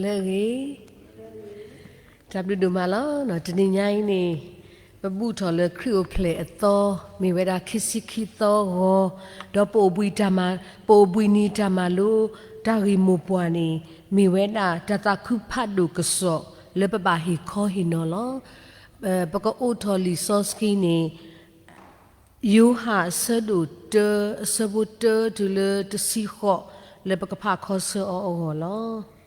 လၢအဂ့ၤ, တၢ်ဘျုးဒိၣ်မးလီၤ. တနံၤညါအံၤန့ၣ် ပဘူၣ်ထီၣ်လၢခရံာ်အိၣ်ဖျဲၣ်အသီ မ့ၢ်ဝဲဒၣ်ခံဆံခံသီဂီၤ, ဒီးပအိၣ်ဘှံးတၢ်မၤ, ပအိၣ်ဘှံးနံၤတၢ်မၤလိ တၢ်ဂ့ၢ်မိၢ်ပှၢ်န့ၣ် မ့ၢ်ဝဲဒၣ်တၢ်သးခုဖးဒိၣ်ကစီၣ်လၢပဘၣ်ဟ့ၣ်ခီဟ့ၣ်နီၤလီၤ. ပကအိးထီၣ်လံာ်စီဆှံန့ၣ် ယိၤဟၣ်အဆၢဒိၣ်တၢ အဆၢဖိတၢတုၤလၢတဆံဃိး လၢပကဖးခီဆၢအီၤအဂီၢ်လီၤ.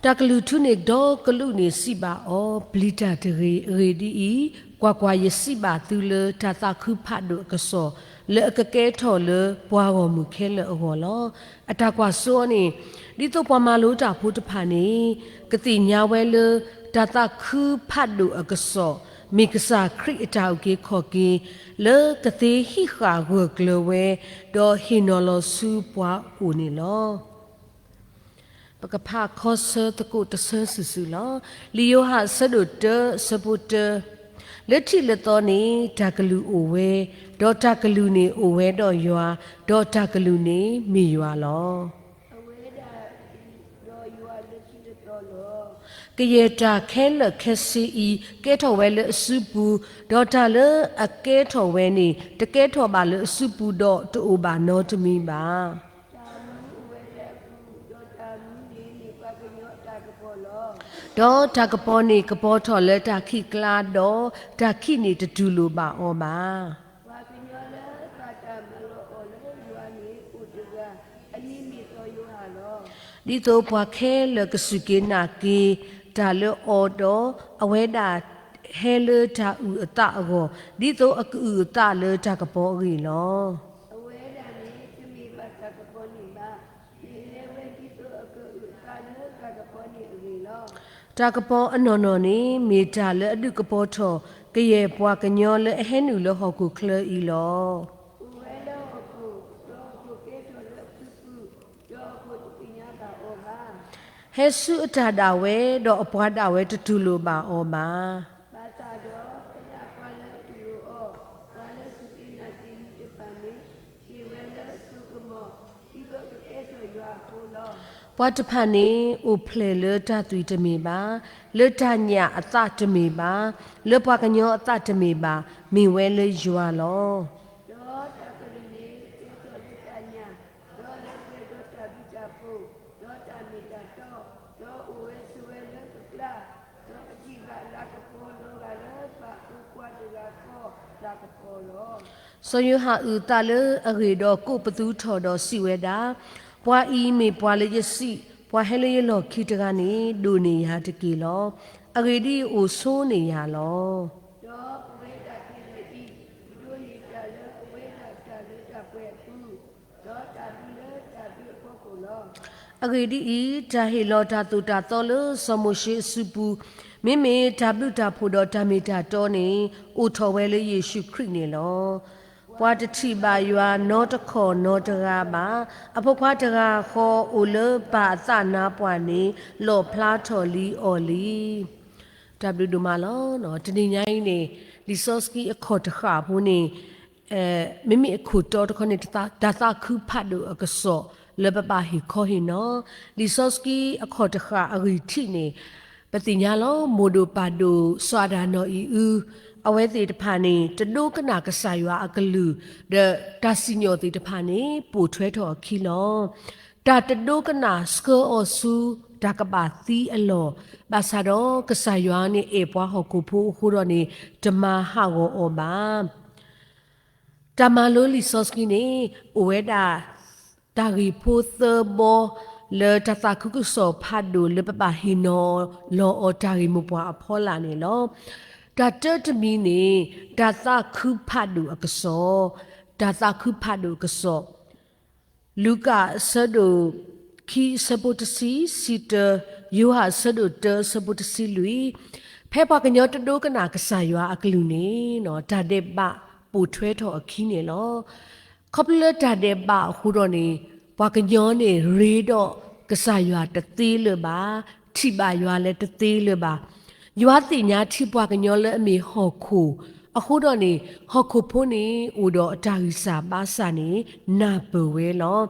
တၢ်ကလုၢ်ထူန့ၣ်ဒီကလုာ်န့ၣ်စံးဘၣ်အီၤ, ပျံၤတၢ်တဂ့ၤ. အဂ့ၢ်ဒ်အံၤ, ကွၢ်ကွၢ်, ယစံးဘၣ်သုလၢတၢ်သးခုဖးဒိၣ်အကစီၣ် လၢအကကဲထီၣ်လၢပှၤဂီၢ်မုၢ်ခဲလၢာ်အဂီၢ်လီၤ. အတၢ်ကွၢ်စိအီၤန့ၣ်, ဒ်သိးပှၤမၤလိတၢ်ဖိတဖၣ်န့ၣ် ကသ့ၣ်ညါဝဲလၢ တၢ်သးခုဖးဒိၣ်အကစီၣ် မ့ၢ်ကစၢ်ခရံာ်အတၢ်အုၣ်က့ၤခီၣ်က့ၤ လၢကသ့ဟံးဃာ်ဂၢၢ်ကျၢၤဝဲ ဒီးဟ့ၣ်နီၤလီၤဆူပှၤအိၣ်န့ၣ်လီၤ. ပကဖးခီဆၢသကိးတဆၢစုာ်စုာ်လီၤ. လံာ်ယိၤဟၣ်အဆၢဒိၣ်တၢ အဆၢဖိတၢ, လၢထံးလၢသီန့ၣ် တၢ်ကလုၢ်အိၣ်ဝဲ, ဒီးတၢ်ကလုၢ်န့ၣ်အိၣ်ဝဲဒီးယွၤ, ဒီးတၢ်ကလုၢ်န့ၣ်မ့ၢ်ယွၤလီၤ. ကယဲၢ်တၢ်ခဲလၢာ်ခဲဆ့အံၤ ကဲထီၣ်ဝဲလၢအစုပူၤ, ဒီးတၢ်လၢအကဲထီၣ်ဝဲန့ၣ် တကဲထီၣ်ဘၣ်လၢအစုပူၤဒီးတအိၣ်ဘၣ်နီတမံၤဘၣ်. ဒီးတၢ်ကပီၤန့ၣ်ကပီၤထီၣ်လၢတၢ်ခံးကျါ, ဒီးတၢ်ခံးန့ၣ်တတူၢ်လိာ်ဘၣ်အီၤဘၣ်. ဒ်သိးပှၤခဲလၢာ်ကစူၢ်က့ၤနာ်က့ၤတၢ်လၢအီၤဒီး အဝဲဒၣ်ဟဲလၢတၢ်အုၣ်အသးအဂီၢ်, ဒ်သိးအကအုၣ်အသးလၢတၢ်ကပီၤအဂ့ၢ်လီၤ. တၢ်ကပီၤအနီၢ်နီၢ်န့ၣ် မ့ၢ်တၢ်လၢအဒုးကပီၤထီၣ် ကယဲၢ်ပှၤကညီလၢအဟဲနုာ်လၢဟီၣ်ခိၣ်ချၢအံၤလီၤ. ဟဲဆူအတၢ်ဒၣ်ဝဲ, ဒီးအပှၤဒၣ်ဝဲတတူၢ်လိာ်ဘၣ်အီၤဘၣ်. ပှၤတဖၣ်န့ၣ်အိၣ်ဖျဲၣ်လၢတၢ်သွံၣ်တမ့ၢ်ဘၣ်, လၢတၢ်ညၣ်အသးတမ့ၢ်ဘၣ်, လၢပှၤကညီအသးတမ့ၢ်ဘၣ်, မ့ၢ်ဝဲလၢယွၤလီၤ. စီၤယိၤဟၣ်အုၣ်အသးလၢအဂ့ၢ်ဒီးကိးပသူထီၣ်ဒီးစံးဝဲဒၣ်, ပှၤအံၤမ့ၢ်ပှၤလၢယစံး, ပှၤဟဲလၢယလီၢ်ခံတဂၤန့ၣ် ဒိၣ်န့ၢ်ယၤတက့ၢ်လီၤ. အဂ့ၢ်ဒ်အံၤ, အိၣ်ဆိန့ၢ်ယၤလီၤ. အဂ့ၢ်ဒ်အံၤ, တၢ်ဟ့ၣ်လီၤတၢ်သိၣ်တၢ်သီလၢစီၤမိၤၡ့အစုပူၤ, မ့မ့ၢ်တၢ်ဘျုးတၢ်ဖှိၣ်ဒီးတၢ်မ့ၢ်တၢ်တီန့ၣ် အိၣ်ထီၣ်ဝဲလၢယ့ၣ်ၡူးခရံာ်န့ၣ်လီၤ. ပှၤတထံၣ်ဘၣ်ယွၤနီတခီၣ်နီတဂၤဘၣ်. အဖိခွါတဂၤဃီအိၣ်လၢပၢ်အသးနါပှၢ်န့ၣ် လီၣ်ဖျါထီၣ်လံအီၤလံ. တၢ်ဘျုးဒိၣ်မးလီၤ. တနံၤညါအံၤန့ၣ် လံာ်စီဆှံအခီၣ်တဃာ်အပူၤန့ၣ် မ့မ့ၢ်အခိၣ်တီတခီန့ၣ် တၢ်သးခုဖးဒိၣ်အကစီၣ်လၢပဘၣ်ဟ့ၣ်ခီဟ့ၣ်နီၤ, လံာ်စီဆှံအခီၣ်တဃာ်အဂံၢ်ထံးန့ၣ် ပသ့ၣ်ညါလီၤ. မိၢ်ဒိၣ်ပၢ်ဒိၣ်စီၤအၤဒၣ်နီၢ်အံၤအု အဝဲသ့ၣ်တဖၣ်န့ၣ် တဒိကနၣ်ကစၢ်ယွၤအကလုၢ် ဒီးတၢ်စံၣ်ညီၣ်သ့ၣ်တဖၣ်န့ၣ် ပိာ်ထွဲထီၣ်အခံလီၤ. တၢ်တဒိကနၣ်ဆှၢအီၤဆူ တၢ်ကဘၣ်သံအလီၢ်, ဘၣ်ဆၣ်ဒီးကစၢ်ယွၤန့ၣ်အဲၣ်ပှၤဟီၣ်ခိၣ်ဖိအဃိဒီးန့ၣ် တမၤဟးဂီၤအီၤဘၣ်. တၢ်မၤလိလံာ်စီဆှံန့ၣ် အိၣ်ဝဲဒၣ် တၢ်ဂ့ၢ်ဖိသၢဘီ လၢတၢ်သးခုကစီၣ်ဖးဒိၣ်လၢပဘၣ်ဟ့ၣ်နီၤလီၤအီၤတၢ်ဂ့ၢ်မိၢ်ပှၢ်အဖီလာ်န့ၣ်လီၤ. တၢ်တၢတမံၤန့ၣ် တၢ်သးခုဖးဒိၣ်အကစီၣ်, တၢ်သးခုဖးဒိၣ်အကစီၣ် လူၤကၣ်အဆၢဒိၣ်ခံ အဆၢဖိတဆံ, စံးတၢ, ယိၤဟၣ်အဆၢဒိၣ်တၢ အဆၢဖိတဆံလွံၢ်, ဖဲပှၤကညီတဒိကနၣ်ကစၢ်ယွၤအကလုၢ်န့ၣ် တၢ်ဒဲးဘးပိာ်ထွဲထီၣ်အခံန့ၣ်လီၤ. ခီဖျိလၢတၢ်ဒဲးဘးအဃိဒီးန့ၣ် ပှၤကညီန့ၣ်ရ့ဒီးကစၢ်ယွၤတသ့လၢၤဘၣ်, ထံၣ်ဘၣ်ယွၤလၢတသ့လၢၤဘၣ်. ယွၤသ့ၣ်ညါထံပှၤကညီလၢအမ့ၢ်ဟီၣ်ခိၣ် အဃိဒီးန့ၣ် ဟီၣ်ခိၣ်ဖိန့ၣ် အိၣ်ဒီးအတၢ်ဂံၢ်စၢ်ဘါစၢ်န့ၣ် နၢ်ပၢၢ်ဝဲလီၤ.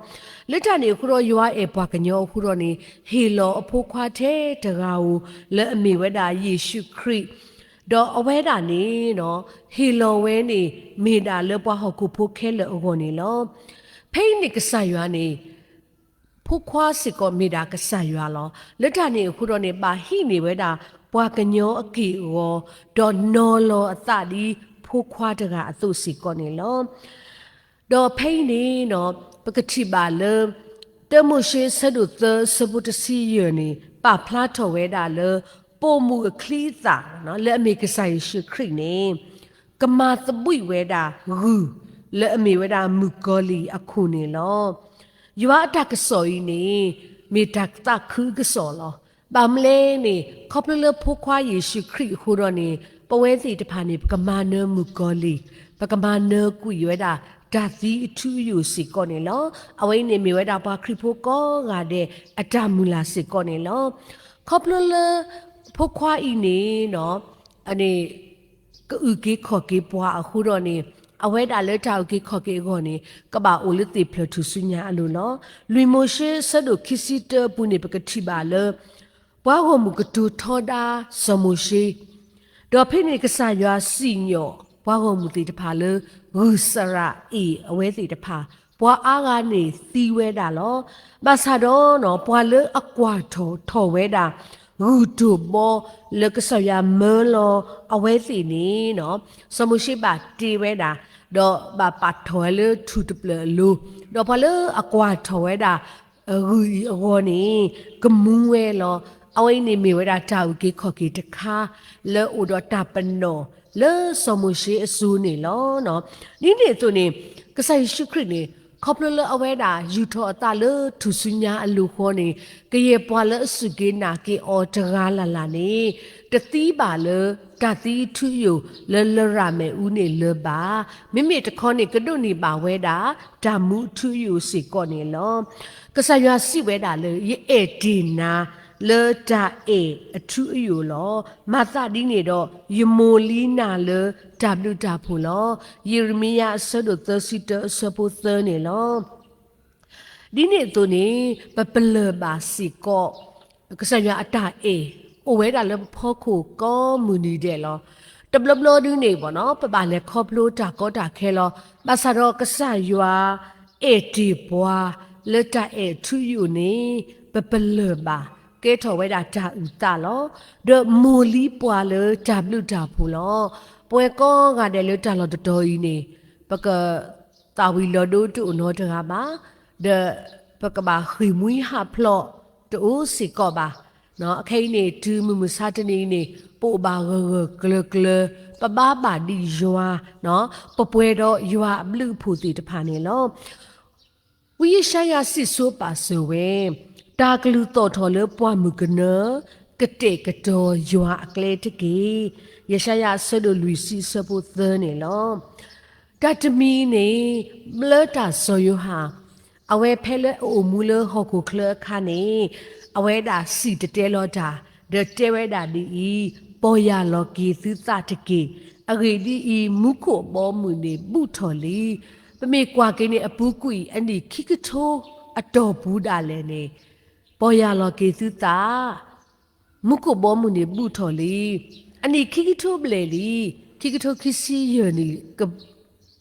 လၢတၢ်န့ၣ်အဃိဒီး ယွၤအဲၣ်ပှၤကညီအဃိဒီးန့ၣ် ဟ့ၣ်လီၤအဖိခွါထဲတဂၤဧိၤ လၢအမ့ၢ်ဝဲဒၣ်ယ့ၣ်ၡူးခရံာ်, ဒီးအဝဲဒၣ်န့ၣ် ဟ့ၣ်လီၤဝဲန့ၣ် မ့ၢ်ဒၣ်လၢပှၤဟီၣ်ခိၣ်ဖိခဲလၢာ်အဂီၢ်န့ၣ်လီၤ. ဖဲအံၤန့ၣ်ကစၢ်ယွၤန့ၣ် ဖိခွါစ့ၢ်ကီးမ့ၢ်ဒၣ်ကစၢ်ယွၤလီၤ. လၢတၢ်န့ၣ်အဃိဒီးန့ၣ် ဘၣ်ဟံးန့ၢ်ဝဲဒၣ်ပှၤကညီအက့ၢ်အဂီၤ, ဒီးနီၤလီၤအသးဒ်ဖိခွါတဂၤအသိးစ့ၢ်ကီးန့ၣ်လီၤ. ဒီးဖဲအံၤန့ၣ် ပကထံၣ်ဘၣ်လၢ တၢမိၤၡ့အဆၢဒိၣ်သၢအဆၢဖိတဆံယဲၢ်န့ၣ် ပာ်ဖျါထီၣ်ဝဲဒၣ်လၢ ပိာ်မုၣ်အချံအသၣ် လၢအမ့ၢ်ကစၢ်ယ့ၣ်ၡူးခရံာ်န့ၣ် ကမၤသဘှံးဝဲဒၣ်ဂုၢ် လၢအမ့ၢ်ဝဲဒၣ်မုၣ်ကီၤလံၢ်အခိၣ်န့ၣ်လီၤ. ယွၤအတၢ်ကစီၣ်အံၤန့ၣ် မ့ၢ်တၢ်သးခုကစီၣ်လီၤ. ဘၣ်မနုၤလဲၣ်န့ၣ် ခီဖျိလၢဖိခွါယ့ၣ်ၡူးခရံာ်အဃိဒီးန့ၣ် ပဝဲသ့ၣ်တဖၣ်န့ၣ် ပကမၤနၢၤမုၣ်ကီၤလံၢ်, ပကမၤနၢၤကွံာ်ဝဲဒၣ် တၢ်သံအထူအယိာ်စ့ၢ်ကီးန့ၣ်လီၤ. အဝဲအံၤန့ၣ်မ့ၢ်ဝဲဒၣ်ပှၤခရံာ်ဖိကိးဂၤဒဲး အတၢ်မုၢ်လၢ်စ့ၢ်ကီးန့ၣ်လီၤ. ခီဖျိလၢ ဖိခွါအံၤန့ၣ် အန့ၣ် ကအုၣ်က့ၤခီၣ်က့ၤပှၤအဃိဒီးန့ၣ် အဝဲဒၣ်လၢတၢ်အုၣ်က့ၤခီၣ်က့ၤအဂီၢ်န့ၣ် ကဘၣ်အိၣ်လၢသ့ၣ်ဖျၢၣ်ထူၣ်စုညါအလိၤလီၤ. လွံၢ်မိၤၡ့အဆၢဒိၣ်ခံဆံတၢအပူၤန့ၣ် ပကထံၣ်ဘၣ်လၢ ပှၤဂီၢ်မုၢ်ကတိၤထီဒါစီၤမိၤၡ့, ဒီးဖဲန့ၣ်ကစၢ်ယွၤစံၣ်ညီၣ်ပှၤဂီၢ်မုၢ်သ့ၣ်တဖၣ်လၢ ဂုၢ်စရးအ့ၣ်အဝဲသ့ၣ်တဖၣ်, ပှၤအါဂၤန့ၣ်သံဝဲဒၣ်လီၤ. ဘၣ်ဆၣ်ဒီး ပှၤလၢအကွၢ်ထီၣ်ထီၣ်ဝဲဒၣ် ဂုၢ်တိၢ်ဘီလၢကစၢ်ယွၤမၢလီၤအဝဲသ့ၣ်န့ၣ် စီၤမိၤၡ့ဘၣ်တ့ဝဲဒၣ်, ဒီးဘၣ်ပာ်ထီၣ်ဝဲလၢထူၣ်တဖျၢၣ်အလိၤ, ဒီးပှၤလၢအကွၢ်ထီၣ်ဝဲဒၣ် ဂုၢ်အံၤအဂီၢ်န့ၣ် ကမူဝဲလီၤ. အဝဲအံၤန့ၣ်မ့ၢ်ဝဲဒၣ်တၢ်အုၣ်က့ၤခီၣ်က့ၤတခါ လၢအိၣ်ဒီးတၢ်ပနီၣ်လၢစီၤမိၤၡ့အစိၤန့ၣ်လီၤ. ဒ်န့ၣ်အသိးန့ၣ် ကစၢ်ယ့ၣ်ၡူးခရံာ်န့ၣ် ခီဖျိလၢအဝဲဒၣ်ယူာ်ထီၣ်အသးလၢထူၣ်စုညါအလိၤဃီန့ၣ် ကယဲၢ်ပှၤလၢအစူၢ်က့ၤနာ်က့ၤအီၤတဂၤလၢ်လၢ်န့ၣ် တသံဘၣ်လၢတၢ်သံအထူအယိာ်လၢလရာ်မဲာ်အူန့ၣ်လၢၤဘၣ်. မ့မ့ၢ်တခီန့ၣ် ကဒိးန့ၢ်ဘၣ်ဝဲဒၣ် တၢ်မူအထူအယိာ်စ့ၢ်ကီးန့ၣ်လီၤ. ကစၢ်ယွၤစံးဝဲဒၣ်လၢ ယအဲၣ်တ့ၢ်နၤလၢတၢ်အဲၣ်အထူအယိာ်လီၤ. မၤသးဒ်န့ၣ်ဒီး ယမိၢ်လံနၤလၢတၢ်ဘျုးတၢ်ဖှိၣ်လီၤ. ယံးရမံယၤအဆၢဒိၣ်သၢဆံတၢအဆၢဖိသၢန့ၣ်လီၤ. ဒ်န့ၣ်အသိးန့ၣ် ပပလၢၢ်ဘၣ်စ့ၢ်ကီး ကစၢ်ယွၤအတၢ်အဲၣ် အိၣ်ဝဲဒၣ်လၢပဖီခိၣ်ကိးမုၢ်နံၤဒဲးလီၤ. တဘျီဘျီဒုန့ၣ်ဘၣ်နီၤ ပဘၣ်လဲၤခီဖျိတၢ်ကီတၢ်ခဲလီၤ. ဘၣ်ဆၣ်ဒီးကစၢ်ယွၤ အဲၣ်တ့ၢ်ပှၤလၢတၢ်အဲၣ်ထူအယိာ်န့ၣ် ပပလၢၢ်ဘၣ် ကဲထီၣ်ဝဲဒၣ်တၢ်အုၣ်သးလီၤ. ဒီးမိၢ်လံပှၤလၢတၢ်ဘျုးတၢ်ဖှိၣ်လီၤ. ပဝဲကိးဂၤဒဲးလၢတၢ်လီၢ်တတီၤအံၤန့ၣ် ပက သးဝံၤလီၤဒိတအိၣ်နီတဂၤဘၣ်, ဒီးပကဘၣ်ဃ့ၢ်မှံဟးဖျိးတအိၣ်စ့ၢ်ကီးဘၣ်. အခဲအံၤန့ၣ် တုၤမုၢ်မဆါတနံၤအံၤန့ၣ် ပအိၣ်ဘၣ်ဂၢၢ်ဂၢၢ်ကျၢၤကျၢၤ, ပဘါဘၣ်ဒံးယွၤ, ပပှဲၤဒီးယွၤအဘျုးအဖှိၣ်သ့ၣ်တဖၣ်န့ၣ်လီၤ. ဝံယၡါယၤစံၣ်စိၤပာ်စၢၤဝဲ, တၢ်ကလုၢ်သီၣ်ထီၣ်လၢပှၢ်မုၢ်ကနၢ, ကတဲာ်ကတီၤယွၤအကျဲတက့ၢ်. ယၡါယၤအဆၢဒိၣ်လွံၢ်ဆံအဆၢဖိသၢန့ၣ်လီၤ. တၢ်တမံၤန့ၣ် ဘျၢတၢ်စီၤယိၤဟၣ် အဝဲဖဲလၢအအိၣ်မူလၢဟီၣ်ခိၣ်ချၢအခါန့ၣ် အဝဲဒၣ်စံၣ်တဲၤတဲလီၤတၢ် ဒီးတဲဝဲဒၣ်ဒ်အံၤ, ပီၢ်ယၢ်လီၤက့ၤသုသးတက့ၢ်. အဂ့ၢ်ဒ်အံၤ, မူခိၣ်ဘီမုၢ်န့ၣ်ဘူၣ်ထီၣ်လံ. ပမ့ၢ်ကွၢ်က့ၤန့ၣ် အပူၤကွံာ် အနံၣ်ခံကထိအတီၢ်ပူၤဒၣ်လဲာ်န့ၣ် ပီၢ်ယၢ်လီၤက့ၤသုသး မူခိၣ်ဘီမုၢ်န့ၣ်ဘူၣ်ထီၣ်လံ. အနံၣ်ခံကထိဘျဲၣ်လံ, ခံကထိခံဆံယဲၢ်နံၣ်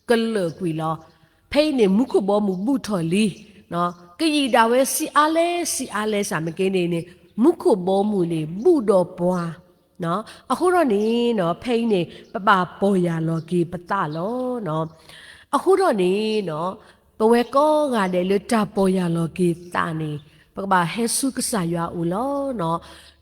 ကလၢာ်ကွံာ်လီၤ. ဖဲအံၤန့ၣ် မူခိၣ်ဘီမုၢ်ဘူၣ်ထီၣ်လံ. ကယံာ်ဒၣ်ဝဲဆံးအါလဲဆံးအါလဲစ့ၢ်မ့ၢ်က့န့ၣ်န့ၣ် မူခိၣ်ဘီမုၢ်န့ၣ် ဘူၣ်ဒီးပှၤ အဃိဒီးန့ၣ် ဖဲအံၤန့ၣ် ပဘၣ်ပီၢ်ယၢ်လီၤက့ၤပသးလီၤ. အဃိဒီးန့ၣ် ပဝဲကိးဂၤဒဲးလၢတၢ်ပီၢ်ယၢ်လီၤက့ၤသးန့ၣ် ပကဘၣ်ဟဲဆူကစၢ်ယွၤအအိၣ်လီၤ.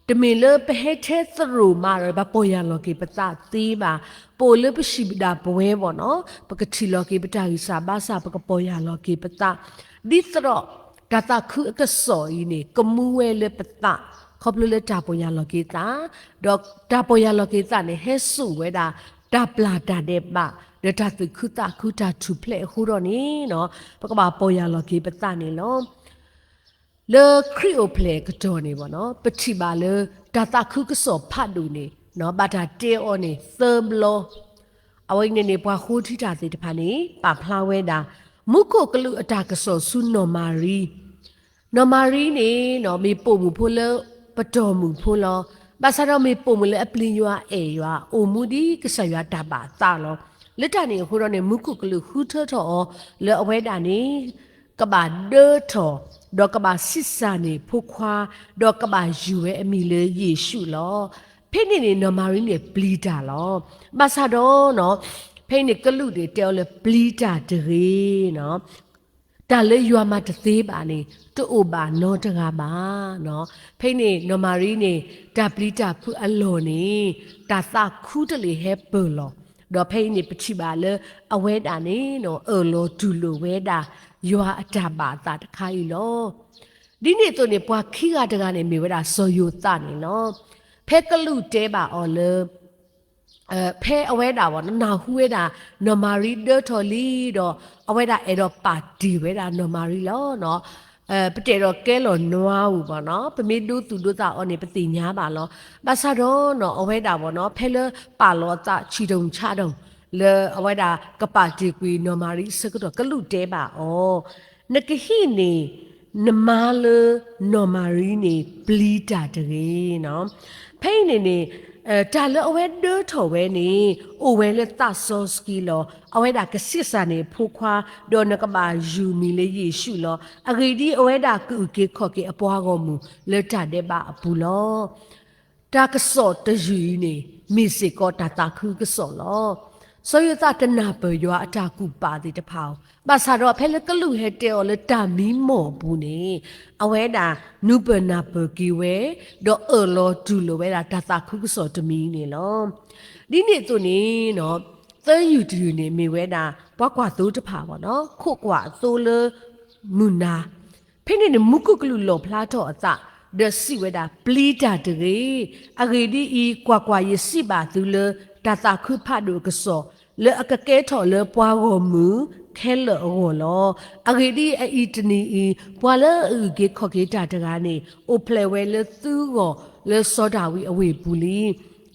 တမ့ၢ်လၢပဟဲထဲသရိာ်မးဒီး ပဘၣ်ပီၢ်ယၢ်လီၤက့ၤပသးသ့ဘၣ်. ပအိၣ်လၢပဟံၣ်ပဝဲဘၣ်နီၤ ပကထံၣ်လီၤက့ၤပတၢ်ဂံၢ်စၢ်ဘါစၢ် ပကပီၢ်ယၢ်လီၤက့ၤပသး ဒ်သိးဒီး တၢ်သးခုအကစီၣ်အံၤန့ၣ် ကမူဝဲလၢပသး ခီဖျိလၢတၢ်ပီၢ်ယၢ်လီၤက့ၤသး, ဒီးတၢ်ပီၢ်ယၢ်လီၤက့ၤသးန့ၣ် ဟဲစိာ်ဝဲဒၣ် တၢ်ပျၢ်တၢ်ဒဲးဘး ဒီးတၢ်သူၣ်ခုသးခုတၢ်ထူၣ်ဖျဲးအဃိဒီးန့ၣ် ပကဘၣ်ပီၢ်ယၢ်လီၤက့ၤပသးန့ၣ်လီၤ. လၢခရံာ်အိၣ်ဖျဲၣ်အကတီၢ်န့ၣ်ဘၣ်နီၤ ပထံၣ်ဘၣ်လၢ တၢ်သးခုကစီၣ်ဖးဒိၣ်န့ၣ် ဘၣ်တၢ်တဲအီၤန့ၣ်သၢဘျီ. အဝဲန့ၣ်န့ၣ် ပှၤဃိထံတၢ်သ့ၣ်တဖၣ်န့ၣ် ပာ်ဖျါဝဲဒၣ် မူခိၣ်ကလူးအတၢ်ကစီၣ်ဆူနီၢ်မၤရံ, နီၢ်မၤရံန့ၣ် မ့ၢ်ပိာ်မုၣ်ဖိလၢပတီၢ်မုၢ်ဖိလီၤ. ဘၣ်ဆၣ်ဒီးမ့ၢ်ပိာ်မုၣ်လၢအပျံၤယွၤအဲၣ်ယွၤ အိၣ်မူဒ်ကစၢ်ယွၤတၢ်ဘၣ်သးလီၤ. လၢတၢ်န့ၣ်အဃိဒီးန့ၣ် မူခိၣ်ကလူးဃုထၢထီၣ်အီၤလၢအဝဲဒၣ်န့ၣ် ကဘၣ်ဒၢထီၣ်, ဒီးကဘၣ်ဆံးစၢ်န့ၢ်ဖိခွါ, ဒီးကဘၣ်ယုၢ်ဝဲအမံၤလၢယ့ၣ်ၡူးလီၤ. ဖဲန့ၣ်န့ၣ် နီၢ်မၤရံန့ၣ်ပျံၤတၢ်လီၤ. ဘၣ်ဆၣ်ဒီးနီၤ ဖဲန့ၣ်ကလူးန့ၣ်တဲအီၤလၢပျံၤတၢ်တဂ့ၤနီၤ တၢ်လၢယွၤမၤတသ့ဘၣ်န့ၣ် တအိၣ်ဘၣ်နီတဂၤဘၣ်နီၤ. ဖဲန့ၣ် နီၢ်မၤရံန့ၣ် တၢ်ပျံၤတၢ်ဖုးအလီၢ်န့ၣ် တၢ်သးခုတလ့ၢ်ဟဲပၢၢ်လီၤ. ဒီးဖဲအံၤန့ၣ် ပထံၣ်ဘၣ်လၢအဝဲဒၣ်န့ၣ်နီၤ အၢၣ်လီၤတူၢ်လိာ်ဝဲဒၣ် ယွၤအတၢ်ဘၣ်အသးတခါအံၤလီၤ. ဒ်န့ၣ်အသိးန့ၣ် ပှၤခံဂၤတဂၤန့ၣ် မ့ၢ်ဝဲဒၣ်စီၤယိၤသးန့ၣ်လီၤ. ဖဲကလူးတဲဘၣ်အီၤလၢ ဖဲအဝဲဒၣ်ဘၣ်နီၤ နၢ်ဟူဝဲဒၣ် နီၢ်မၤရံဒၢထီၣ်လံဒီး အဝဲဒၣ်အဲၣ်ဒိးပာ်တ့ၢ်ဝဲဒၣ်နီၢ်မၤရံလီၤ. ပတဲာ်ဒီးကဲလီၤနွါဧိၤဘၣ်နီၤ ပမ့ၢ်ဒိသူၣ်ဒိသးအီၤန့ၣ် ပသ့ၣ်ညါဘၣ်လီၤ. ဘၣ်ဆၣ်ဒီးနီၤ အဝဲဒၣ်ဘၣ်နီၤ ဖဲလၢပာ်လီၤအသးဆံးဒိၣ်ဆါဒိၣ် လၢအဝဲဒၣ်ကပာ်တ့ၢ်ကွံာ်နီၢ်မၤရံအဆၢကတီၢ် ကလူးတဲဘၣ်အီၤ နကဟံးန့ၢ် နမါလၢနီၢ်မၤရံန့ၣ် ပျံၤတၢ်တဂ့ၤနီၤ. ဖဲအံၤန့ၣ်န့ၣ် တၢ်လၢအဝဲဒၢထီၣ်ဝဲန့ၣ် အိၣ်ဝဲလၢသးစီဆှံလီၤ. အဝဲဒၣ်ကဆံးစၢ်န့ၢ်ဖိခွါ ဒီးနကဘၣ်ယုၢ်မံၤလၢယ့ၣ်ၡူးလီၤ. အဂ့ၢ်ဒ်အံၤ အဝဲဒၣ်ကအုၣ်က့ၤခီၣ်က့ၤအပှၤဂီၢ်မုၢ်လၢတၢ်ဒဲးဘးအပူၤလီၤ. တၢ်ကစီၣ်တယုၢ်အံၤန့ၣ် မ့ၢ်စ့ၢ်ကီးတၢ်သးခုကစီၣ်လီၤ. စီၤယိၤသးတနၢ်ပၢၢ်ယွၤအတၢ်ကူၣ်ပာ်သ့ၣ်တဖၣ်ဧိၤ, ဘၣ်ဆၣ်ဒီးဖဲလၢကလူးဟဲတဲအီၤလၢတၢ်မံမီၢ်အပူၤန့ၣ် အဝဲဒၣ်နုာ်ပၢၢ်နၢ်ပၢၢ်က့ၤဝဲ ဒီးအၢၣ်လီၤတူၢ်လိာ်ဝဲဒၣ်တၢ်သးခုကစီၣ်တမံၤန့ၣ်လီၤ. ဒ်န့ၣ်အသိးန့ၣ် သၢယုၢ်တယုၢ်န့ၣ်မ့ၢ်ဝဲဒၣ် ပှၤကွၢ်သိတဖၣ်ဘၣ်နီၤ ခိးကွၢ်သိလၢ မုၢ်နၤ ဖဲန့ၣ်န့ၣ် မူခိၣ်ကလူးလီၣ်ဖျါထီၣ်အသး ဒီးစံးဝဲဒၣ် ပျံၤတၢ်တဂ့ၤ. အဂ့ၢ်ဒ်အံၤ, ကွၢ်ကွၢ်, ယစံးဘၣ်သုလၢ တၢ်သးခုဖးဒိၣ်အကစီၣ် လၢအကကဲထီၣ်လၢပှၤဂီၢ်မုၢ်ခဲလၢာ်အဂီၢ်လီၤ. အဂ့ၢ်ဒ်အံၤ, အံၤတနံၤအံၤ ပှၤလၢအအုၣ်က့ၤခီၣ်က့ၤတၢ်တဂၤန့ၣ် အိၣ်ဖျဲၣ်ဝဲလၢသုဂီၢ်လၢစီၤဒၤဝံးအဝ့ၢ်ပူၤလံ.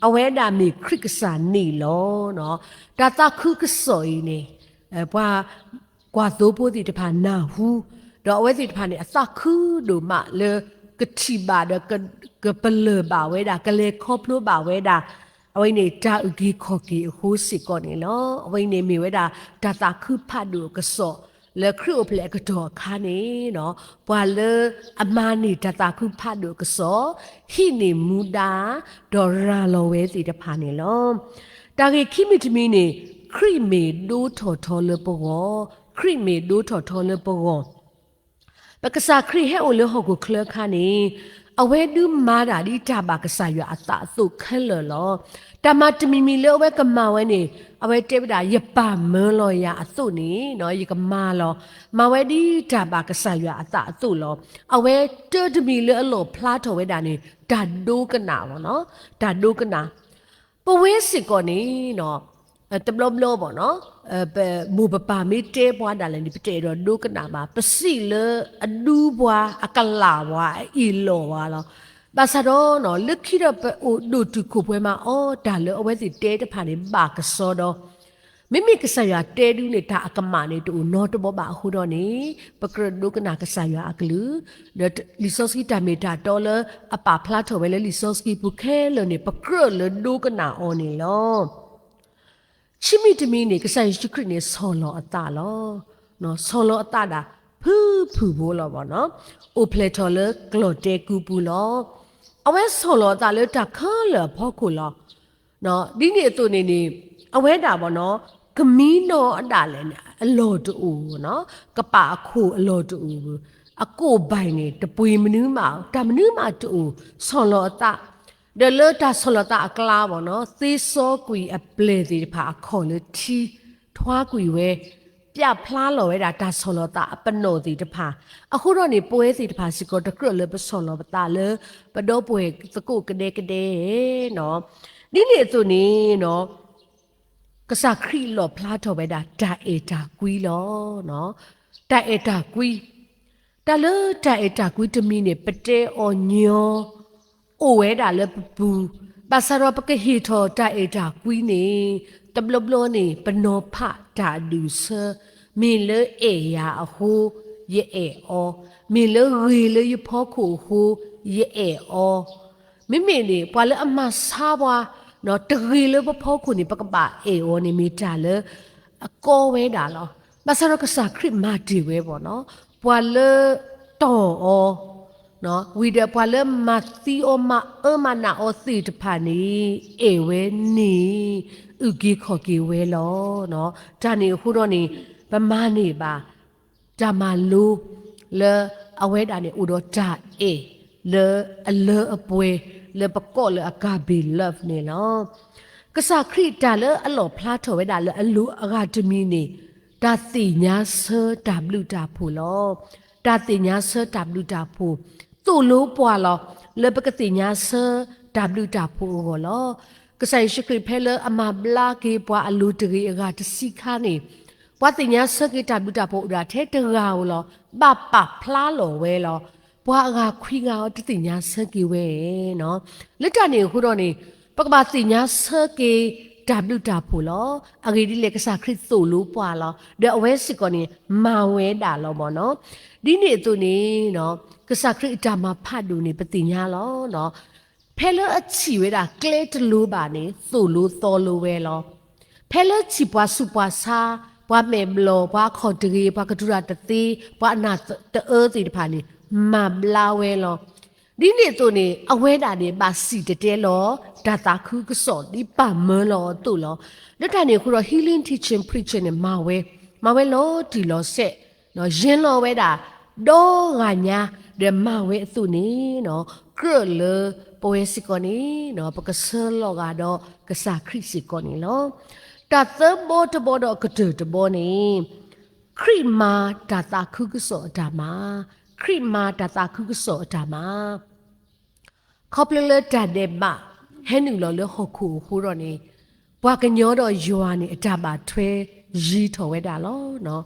အဝဲဒၣ်မ့ၢ်ခရံာ်ကစၢ်န့ၣ်လီၤ. တၢ်သးခုကစီၣ်အံၤန့ၣ် ပှၤကွၢ်သိဖိသ့ၣ်တဖၣ်နၢ်ဟူ, ဒီးအဝဲသ့ၣ်တဖၣ်န့ၣ် အသးခုဒိၣ်မးလၢ ကထံၣ်ဘၣ်ဒီး ကပလၢၢ်ဘၣ်ဝဲဒၣ် ကလဲၤခီဖျိဘၣ်ဝဲဒၣ် အဝဲန့ၣ် တၢ်အုၣ်က့ၤခီၣ်က့ၤအဃိစ့ၢ်ကီးန့ၣ်လီၤ. အဝဲန့ၣ်မ့ၢ်ဝဲဒၣ် တၢ်သးခုဖးဒိၣ်အကစီၣ် လၢခရံာ်အိၣ်ဖျဲၣ်အကတီၢ်အခါန့ၣ် ပှၤလၢအမၤန့ၢ်တၢ်သးခုဖးဒိၣ်အကစီၣ်, ဟံးန့ၢ်မူဒါ, ဒီးရၤလီၤဝဲသ့ၣ်တဖၣ်န့ၣ်လီၤ. တၢ်ဂ့ၢ်ခံမံၤတမံၤန့ၣ် ခရံာ်မ့ၢ်ဒိထီၣ်ထီလၢပဂီၢ်, ခရံာ်မ့ၢ်ဒိထီၣ်ထီလၢပဂီၢ် ပကစၢ်ခရံာ်ဟဲအိၣ်လၢဟီၣ်ခိၣ်ချၢအခါန့ၣ် အဝဲဒုးမၤတၢ်ဒ်တၢ်ဘၣ်ကစၢ်ယွၤအသးအသိးခဲလၢာ်လီၤ. တၢ်မၤတမံၤမံၤလၢအဝဲကမၤဝဲန့ၣ် အဝဲတဲဝဲဒၣ် ယပၢ်မၢလီၤယၤအသိးန့ၣ် ယကမၤလီၤ. မၤဝဲဒ်တၢ်ဘၣ်ကစၢ်ယွၤအသးအသိးလီၤ. အဝဲတၢ်တမံၤလၢအလီၣ်ဖျါထီၣ်ဝဲဒၣ်န့ၣ် တၢ်ဒိကနၣ်လီၤ. တၢ်ဒိကနၣ် ပဝဲစ့ၢ်ကီးန့ၣ် တဘျီဘျီဘၣ်နီၤ ပမိၢ်ပပၢ်မ့ၢ်တဲပှၤဒၣ်လဲာ်န့ၣ် ပတအဲၣ်ဒိးဒိကနၣ်ဘၣ်. ပစံးလၢအဒူပှၤ အကလၢ်ပှၤ အအ့ၣ်လိာ်ပှၤလီၤ. ဘၣ်ဆၣ်ဒီး လၢခံဒီးပအိၣ်ဒိၣ်တုာ်ခိၣ်ပှဲၤမးအီၤ တၢ်လၢအဝဲသ့ၣ်တဲတဖၣ်န့ၣ် ဘၣ်ကစီဒီ မ့မ့ၢ်ကစၢ်ယွၤတဲဒုးန့ၣ် တၢ်အကမၣ်န့ၣ် တအိၣ်နီတဘီဘၣ်အဃိဒီးန့ၣ် ပကြၢးဒိကနၣ်ကစၢ်ယွၤအကလုၢ်, ဒီးလံာ်စီဆှံတၢ်မ့ၢ်တၢ်တီလၢအပာ်ဖျါထီၣ်ဝဲလၢလံာ်စီဆှံပူၤခဲလၢာ်န့ၣ် ပကြၢးလၢဒိကနၣ်အီၤန့ၣ်လီၤ. ခံမံၤတမံၤန့ၣ် ကစၢ်ယ့ၣ်ၡူးခရံာ်န့ၣ် ဆီၣ်လီၤအသးလီၤ. ဆီၣ်လီၤအသးဒၣ် ဖုဖုၣ်ဖိလီၤဘၣ်နီၤ, အိၣ်ဖျဲၣ်ထီၣ်လၢကျီၢ်တဲကုပူၤလီၤ. အဝဲဆီၣ်လီၤအသးလၢတၢ်ခဲလၢာ်အဖီခိၣ်လီၤ. ဒ်န့ၣ်အသိးန့ၣ်န့ၣ် အဝဲဒၣ်ဘၣ်နီၤ ကမံနီၤအဒၣ်လဲာ်န့ၣ် အလီၢ်တအိၣ်နီၤ, ကပာ်အခိၣ်အလီၢ်တအိၣ်, အကိၣ်ဘၣ်န့ၣ် တပှ့ၤမနုၤမး, တၢ်မနုၤမးတအိၣ်, ဆီၣ်လီၤအသး, ဒီးလၢတၢ်ဆီၣ်လီၤသးအကျါဘၣ်နီၤ သ့စီကွံာ်အပျဲၢ်သ့ၣ်တဖၣ်အခီၣ်လၢထံ, ထွါကွံာ်ဝဲ, ပျးဖျါလီၤဝဲဒၣ်တၢ်ဆီၣ်လီၤသးအပနီၣ်သ့ၣ်တဖၣ်, အဃိဒီးန့ၣ် ပဝဲသ့ၣ်တဖၣ်စ့ၢ်ကီးတကြၢးလၢပဆီၣ်လီၤပသးလၢ ပဒီပုၢ်ဝဲၢ်သကိးကဒဲကဒဲနီၤ. ဒ်န့ၣ်အသိးန့ၣ်နီၤ ကစၢ်ခရံာ်လီၣ်ဖျါထီၣ်ဝဲဒၣ်တၢ်အဲၣ်တၢ်ကွံလီၤ. တၢ်အဲၣ်တၢ်ကွံ, တၢ်လၢတၢ်အဲၣ်တၢ်ကွံတမံၤန့ၣ် ပတဲအီၤညီ အိၣ်ဝဲဒၣ်လၢပပူၤ, ဘၣ်ဆၣ်ဒီးပကဟ့ၣ်ထီၣ်တၢ်အဲၣ်တၢ်ကွံန့ၣ် တဘျီဘျီန့ၣ် ပနီၤဖးတၢ်အဒူၣ်အဆၢ, မ့ၢ်လၢအဲၣ်ယၤအဃိ ယအဲၣ်အီၤ, မ့ၢ်လၢဂ့ၤလၢယဖီခိၣ်အဃိ ယအဲၣ်အီၤ, မ့မ့ၢ်န့ၣ် ပှၤလၢအမၤဆါပှၤ တဂ့ၤလၢပဖီခိၣ်န့ၣ် ပကဘၣ်အဲၣ်အီၤန့ၣ် မ့ၢ်တၢ်လၢအကီဝဲဒၣ်လီၤ. ဘၣ်ဆၣ်ဒီးကစၢ်ခရံာ်မၤတ့ၢ်ဝဲဘၣ်နီၤ, ပှၤလၢတီၢ်အီၤ ဝံၤဒီးပှၤလၢမၤသံအီၤ မၤအၢမၤနးအီၤသ့ၣ်တဖၣ်န့ၣ် အဲၣ်ဝဲန့ၣ် အုၣ်က့ၤခီၣ်က့ၤဝဲလီၤ. တၢ်န့ၣ်အဃိဒီးန့ၣ် ပမၤန့ၢ်ဘၣ် တၢ်မၤလိ လၢအဝဲဒၣ်န့ၣ် အိၣ်ဒီးတၢ်အဲၣ် လၢအလၢအပှဲၤ လၢပကိးလၢ agape love န့ၣ်လီၤ. ကစၢ်ခရံာ်တၢ်လၢအလီၣ်ဖျါထီၣ်ဝဲဒၣ်လၢအလိၤအဂၤတမံၤန့ၣ် တၢ်သ့ၣ်ညါဆၢတၢ်ဘျုးတၢ်ဖှိၣ်လီၤ. တၢ်သ့ၣ်ညါဆၢတၢ်ဘျုးတၢ်ဖှိၣ် သိၣ်လိပှၤလီၤ လၢပကသ့ၣ်ညါဆၢတၢ်ဘျုးတၢ်ဖှိၣ်အဂီၢ်လီၤ. ကစၢ်ယ့ၣ်ၡူးခရံာ်ဖဲလၢအမၤဘျါက့ၤပှၤအလိၤတဂ့ၤအဂၤတဆံခါန့ၣ် ပှၤသ့ၣ်ညါဆၢက့ၤတၢ်ဘျုးတၢ်ဖှိၣ်အိၣ်ဒၣ်ထဲတဂၤဧိၤလီၤ. ဘၣ်ပာ်ဖျါလီၤဝဲလီၤ. ပှၤအဂၤခွံဂၤအီၤတသ့ၣ်ညါဆၢက့ၤဝဲနီၤ. လၢတၢ်န့ၣ်အဃိဒီးန့ၣ် ပကဘၣ်သ့ၣ်ညါဆၢက့ၤတၢ်ဘျုးတၢ်ဖှိၣ်လီၤ. အဂ့ၢ်ဒ်လဲၣ် ကစၢ်ခရံာ်သိၣ်လိပှၤလီၤ. ဒီးအဝဲစ့ၢ်ကီးန့ၣ် မၤဝဲဒၣ်လီၤမ့ၢ်နီၤ. ဒ်န့ၣ်အသိးန့ၣ် ကစၢ်ခရံာ်အတၢ်မၤဖးဒိၣ်န့ၣ် ပသ့ၣ်ညါလီၤ. ဖဲလၢအထံၣ်ဝဲဒၣ်ကျဲတလိၤဘၣ်န့ၣ် သိၣ်လိသီလိဝဲလီၤ. ဖဲလၢထံၣ်ပှၤဆူးပှၤဆါ, ပှၤမဲာ်ဘျီၣ်, ပှၤအခီၣ်တဂ့ၤ, ပှၤကတူၢ်တၢ်တသ့, ပှၤအနၢ်တအၢသ့ၣ်တဖၣ်န့ၣ် မၤဘျါဝဲလီၤ. ဒ်န့ၣ်အသိးန့ၣ် အဝဲဒၣ်န့ၣ် ဘၣ်စံၣ်တဲၤတဲလီၤ တၢ်သးခုကစီၣ်ဒ်ပၢ်မၢလီၤအသိးလီၤ. လၢတၢ်န့ၣ်အဃိဒီး healing teaching preaching န့ၣ် မၤဝဲ, မၤဝဲလီၤတံၢ်လီၤဆဲး, ယဲလီၤဝဲဒၣ် ဒီဂၤညါ ဒီးမၤဝဲအသိးန့ၣ် ကြၢးလၢပဝဲစ့ၢ်ကီးန့ၣ် ပကဆၢလီၤဂာ်ဒီးကစၢ်ခရံာ်စ့ၢ်ကီးန့ၣ်လီၤ. တၢ်သၢဘီတဘီဒီးအကတၢၢ်တဘီန့ၣ် ခရံာ်မၤတၢ်သးခုကစီၣ်အတၢ်မၤ, ခရံာ်မၤတၢ်သးခုကစီၣ်အတၢ်မၤ ခီဖျိလၢတၢ်ဒဲးဘးဟဲနုာ်လီၤလၢဟီၣ်ခိၣ်အဃိဒီးန့ၣ် ပှၤကညီဒီးယွၤန့ၣ် အတၢ်ဘၣ်ထွဲယံၤထီၣ်ဝဲဒၣ်လီၤ.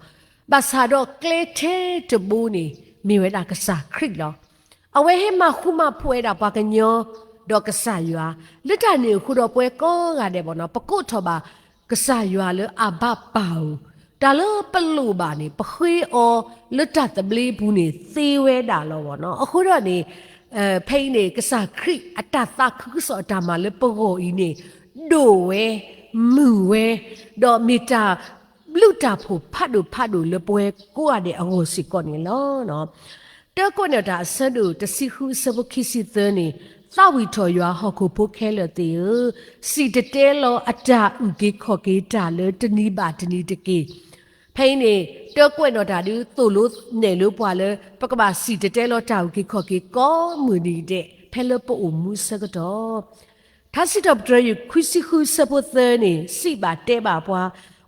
ဘၣ်ဆၣ်ဒီးကျဲထဲတဘိန့ၣ် မ့ၢ်ဝဲဒၣ်ကစၢ်ခရံာ်လီၤ. အဝဲဟဲမၤဃူမၤဖိးဝဲဒၣ်ပှၤကညီ ဒီးကစၢ်ယွၤ, လၢတၢ်န့ၣ်အဃိဒီးပဝဲကိးဂၤဒဲးဘၣ်နီၤ ပကိးထီၣ်ဘၣ်ကစၢ်ယွၤလၢအဘၣ်ပၢ်ဧၢ, တၢ်လၢပလိၣ်ဘၣ်န့ၣ် ပဃ့အီၤလၢတၢ်သဘျ့ပူၤန့ၣ်သ့ဝဲဒၣ်လီၤဘၣ်နီၤ. အဃိဒီးန့ၣ် ဖဲအံၤန့ၣ် ကစၢ်ခရံာ်အတၢ်သးခုကစီၣ်အတၢ်မၤလၢပဂီၢ်အံၤန့ၣ် ဒိၣ်ဝဲ, မုာ်ဝဲ, ဒီးမ့ၢ်တၢ်ဘျုးတၢ်ဖှိၣ်ဖးဒိၣ်ဖးဒိၣ်လၢပဝဲကိးဂၤဒဲးအဂီၢ်စ့ၢ်ကီးန့ၣ်လီၤ. တၢကွဲးနီၣ်တၢ်အဆၢဒိၣ်တဆံဃုအဆၢဖိခံဆံသၢန့ၣ်, သးဝံၣ်ထီၣ်ယွၤဟီၣ်ခိၣ်ဖိခဲလၢာ်သ့ၣ်ဧၢ, စံၣ်တဲၤတဲလီၤအတၢ်အုၣ်က့ၤခီၣ်က့ၤတၢ်လၢတနံၤဘၣ်တနံၤတက့ၢ်. ဖဲအံၤန့ၣ် တၢကွဲးနီၣ်တၢ်ဒုးသိၣ်လိနဲၣ်လိပှၤလၢ ပကဘၣ်စံၣ်တဲၤတဲလီၤတၢ်အုၣ်က့ၤခီၣ်က့ၤကိးမုၢ်နံၤဒဲး ဖဲလၢပအိၣ်မူအဆၢကတီၢ် ထါစံးထီၣ်ပတြၢၤယွၤခွံဆံဃုအဆၢဖိသၢန့ၣ် စံးဘၣ်တဲဘၣ်ပှၤ,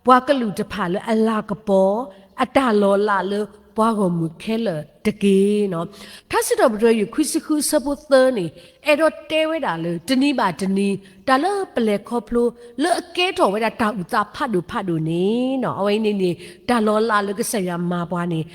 ပှၤကလုာ်တဖၣ်လၢအလၤကပီၤ အတၢ်လီၤလးလၢပှၤဂီၢ်မုၢ်ခဲလၢာ်တက့ၢ်နီၤ. ထါစံးထီၣ်ပတြၢၤယွၤခွံဆံဃုအဆၢဖိသၢန့ၣ် အဲၣ်ဒိးတဲဝဲဒၣ်လၢ တနံၤဘၣ်တနံၤ တၢ်လၢပလဲၤခီဖျိ လၢအကဲထီၣ်ဝဲဒၣ်တၢ်အုၣ်သးဖးဒိၣ်ဖးဒိၣ်န့ၣ်နီၤ, အဝဲအံၤန့ၣ်န့ၣ် တၢ်လီၤလးလၢကစၢ်ယွၤမၤပှၤန့ၣ်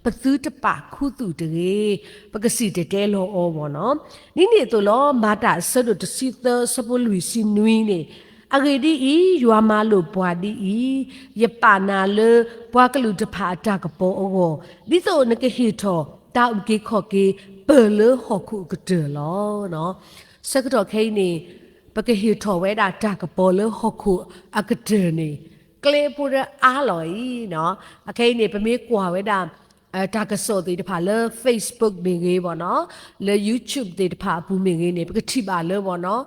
ပသုတပာ်ခူသူၣ်တဂ့ၤ, ပကစံၣ်တဲၤတဲလီၤအီၤဘၣ်နီၤ. ဒ်န့ၣ်အသိးလီၤ မၤတၢ်အဆၢဒိၣ်တဆံသၢအဆၢဖိလွံၢ်ဆံနွံန့ၣ်, အဂ့ၢ်ဒ်အံၤ, ယွၤမၤလိာ်ပှၤဒ်အံၤ, ယပာ်နၤလၢပှၤကလုာ်တဖၣ်အတၢ်ကပီၤအဂီၢ်, ဒ်သိးနကဟ့ၣ်ထီၣ်တၢ်အုၣ်က့ၤခီၣ်က့ၤပၢၢ်လၢဟီၣ်ခိၣ်အကတၢၢ်လီၤ. ဆၢကတီၢ်ခဲအံၤန့ၣ် ပကဟ့ၣ်ထီၣ်ဝဲဒၣ်တၢ်ကပီၤလၢဟီၣ်ခိၣ်အကတၢၢ်န့ၣ် ကျဲဖိတၢ်အါလီၤအံၤနီၤ. အခဲအံၤန့ၣ် ပမ့ၢ်ကွၢ်ဝဲဒၣ် တၢ်ကစီၣ်သ့ၣ်တဖၣ်လၢ Facebook မ့ၢ်ဂ့ၤဘၣ်နီၤ, လၢ YouTube သ့ၣ်တဖၣ်အပူၤမ့ၢ်ဂ့ၤန့ၣ် ပကထံၣ်ဘၣ်လၢဘၣ်နီၤ,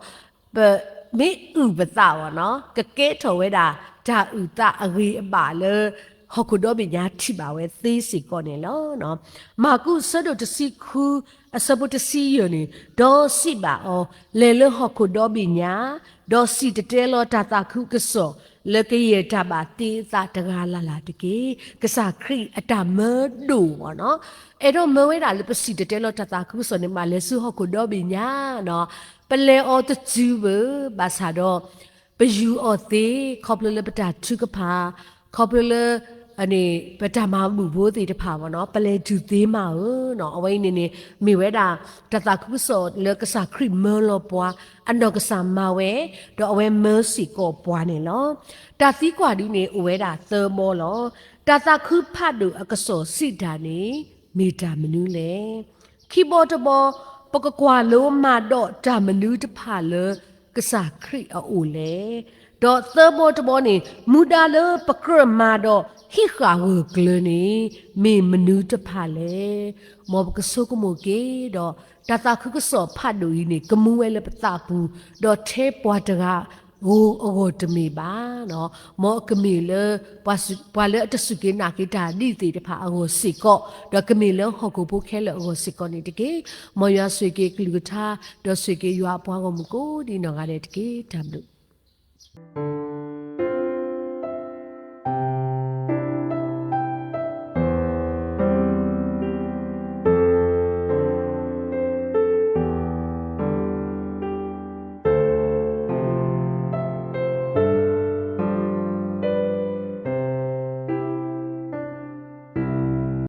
ပမ့ၢ်အုၣ်ပသးဘၣ်နီၤ ကကဲထီၣ်ဝဲဒၣ် တၢ်အုၣ်သးအဂ့ၤအဘၣ်လၢ ဟီၣ်ခိၣ်ဒီဘ့ၣ်ညါထံၣ်ဘၣ်ဝဲသ့စ့ၢ်ကီးန့ၣ်လီၤ. မၢ်ကူးအဆၢဒိၣ်တဆံဃု အဆၢဖိတဆံယဲၢ်န့ၣ်, ဒီးစံးဘၣ်အီၤ, လဲၤလၢဟီၣ်ခိၣ်ဒီဘ့ၣ်ညါ, ဒီးစံၣ်တဲၤတဲလီၤတၢ်သးခုကစီၣ် လၢကယဲၢ်တၢ်ဘၣ်တ့အသးတဂၤလၢ်လၢ်တက့ၢ်. ကစၢ်ခရံာ်အတၢ်မၢဒိၣ်ဘၣ်နီၤ, အဲၣ်ဒိးမၢဝဲဒၣ်လၢပစံၣ်တဲၤတဲလီၤတၢ်သးခုကစီၣ်န့ၣ် ဘၣ်လဲၤဆူဟီၣ်ခိၣ်ဒီဘ့ၣ်ညါနီၤ, ပလဲၤအီၤတစုဘၣ်, ဘၣ်ဆၣ်ဒီး ပယူၤအီၤသ့ ခီဖျိလၢပတၢ်ထုကဖၣ်, ခီဖျိလၢ န့ၣ် ပတၢ်မၤဘူၣ်ဖိသ့ၣ်တဖၣ်ဘၣ်နီၤ ပလဲၤတုၤသ့မးဧၢနီၤ. အဝဲအံၤန့ၣ်န့ၣ် မ့ၢ်ဝဲဒၣ် တၢ်သးခုကစီၣ်လၢကစၢ်ခရံာ်မၢလီၤပှၤ, အနီၢ်ကစၢ်မၤဝဲ, ဒီးအဝဲမၢစ့ၢ်ကီးပှၤန့ၣ်လီၤ. တၢ်သံကွၢ်ဒ်န့ၣ် အိၣ်ဝဲဒၣ်သၢဘီလီၤ. တၢ်သးခုဖးဒိၣ်အကစီၣ်စံးတၢ်န့ၣ် မ့ၢ်တၢ်မနုၤလဲၣ်. ခံဘီတဘီ, ပကကွၢ်လိမၤဒီးတၢ်မနုၤတဖၣ်လၢကစၢ်ခရံာ်အအိၣ်လဲၣ်. ဒီးသၢဘီတဘီန့ၣ် မူဒါလၢပကြၢးမၤဒီးဟံးဃာ်ဂၢၢ်ကျၢၤန့ၣ် မ့ၢ်မနုၤတဖၣ်လဲၣ်. မ်ပကဆိကမိၣ်က့ၤဒီး တၢ်သးခုကစီၣ်ဖးဒိၣ်အံၤန့ၣ် ကမူဝဲလၢပသးပူၤ, ဒီးထဲပှၤတဂၤဧိၤအဂီၢ်တမ့ၢ်ဘၣ်. မ်အကမ့ၢ်လၢ ပှၤလၢအတစူၢ်က့ၤနာ်က့ၤတၢ်ဒ်သ့ၣ်တဖၣ်အဂီၢ်စ့ၢ်ကီး, ဒီးကမ့ၢ်လၢဟီၣ်ခိၣ်ဖိခဲလၢာ်အဂီၢ်စ့ၢ်ကီးန့ၣ်တက့ၢ်. မ်ယွၤဆိၣ်ဂ့ၤက့ၤကလုၢ်ကထါ, ဒီးဆိၣ်ဂ့ၤက့ၤယွၤအပှၤဂီၢ်မုၢ်ကိးဒ်နီၢ်ဂၤဒဲးတက့ၢ်. တၢ်ဘျုး